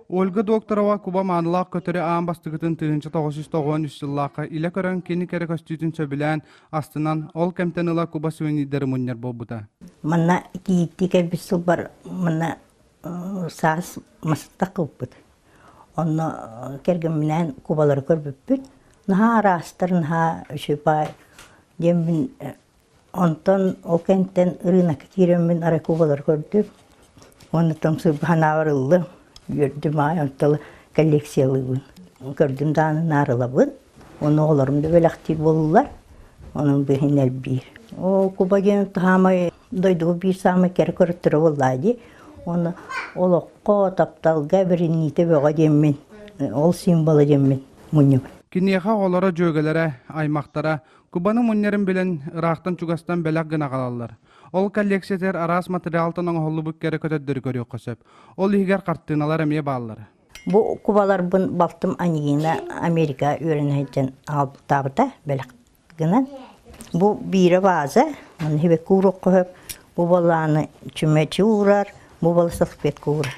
Ольга Докторова куба маанылаах көтөрү аан бастакытын 1993 сыллаахха илэ көрөн кини кэрэ көстүүтүн сөбүлээн, астынан, ол кэмтэн ыла куба сувенирдары мунньар буолбута. Манна кийииттии кэлбит сылбар манна саас мастах ылбыт. Онно кэргэмминээн кубалары көрбүппүт. Наһаа араастар, наһаа үчүгэй диэммин Онтон ол кэнниттэн ырыынакка киирэммин арай кубалары көрдүм. Уонна тоҥсуйбут санаабар ыллым. Үөрдүм аай, онтон коллекциялыыбын. Көрдүм даҕаны наарылабын. Уонна оҕолорум да бэлэхтиир буоллулар. Онон быһын элбиир. Оо, куба диэн саамай дойдуга биир саамай кэрэ көрүттэрэ буоллаа дии. Уонна олоххо, тапталга бэриниитэ бөҕө диэммин, ол символа диэммин мунньабын. Киниэхэ оҕолоро, дьүөгэлэрэ, аймахтара Кубаны мунньарын билэн, ыраахтан-чугастан бэлэх гына аҕалаллар. Ол коллекциятыгар араас материалтан оҥоһуллубут кэрэ көтөрдөрү көрүөххэ сөп. Ол иһигэр хартыыналар эмиэ бааллар. Бу кубаларбын балтым Анигина Америка үөрэнэ сылдьан аҕалбыттаабыта бэлэх гынан. Бу биирэ ваза, манна сибэкки ууруохха сөп. Бу балааны чүмэчи уурар, бу бала салфетка уурар.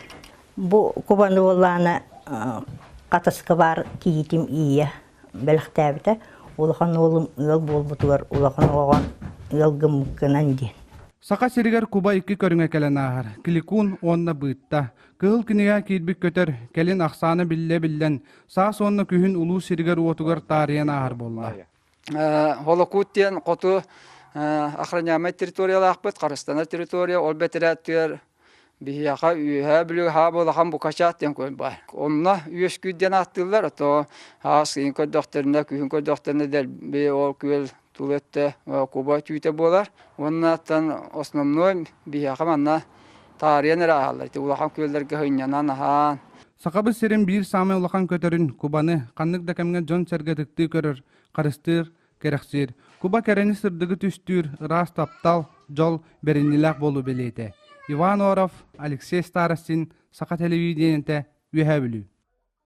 Бу кубаны буоллаана хатаска баар кийиитим Ия бэлэхтээбитэ. Улахан уолум ыал буолбутугар улахан оҕоҕо ыал гыммыккынан диэн. Саха сиригэр куба икки көрүҥэ кэлэн ааһар: кликун уонна быытта. Кыһыл кинигэ киирбит көтөр, кэлин ахсаана биллэ-биллэн, саас уонна күһүн улуус сиригэр-уотугар таарыйан ааһар буолла. Холокуут диэн хоту охраняемай территориялаахпыт, харыстанар территория, ол бэтэрээттигэр Биһиэхэ Үөһээ Бүлүү хаап улахан Букачаат диэн күөл баар. Онно үөскүүр диэн ааттыыллар, ото аас ыйын көрдөхтөрүнэ, күһүн көрдөхтөрүнэ дэлби ол күөл тула өттө куба түүтэ буолар. Уонна оттон основной биһиэхэ манна таарыйан эрэ ааһаллар. Ити улахан күөллэргэ сынньанан аһаан. Сахабыт сирин биир саамай улахан көтөрүн, кубаны, ханнык да кэмҥэ дьон-сэргэ ытыктыы көрөр, харыстыыр, кэрэхсиир. Куба кэрэни сырдыгы түстүүр, ыраас таптал, дьол, бэриниилээх буолуу бэлиэтэ. Иван Оров, Алексей Старостин, Саха телевидениетэ, Үөһээ Бүлүү.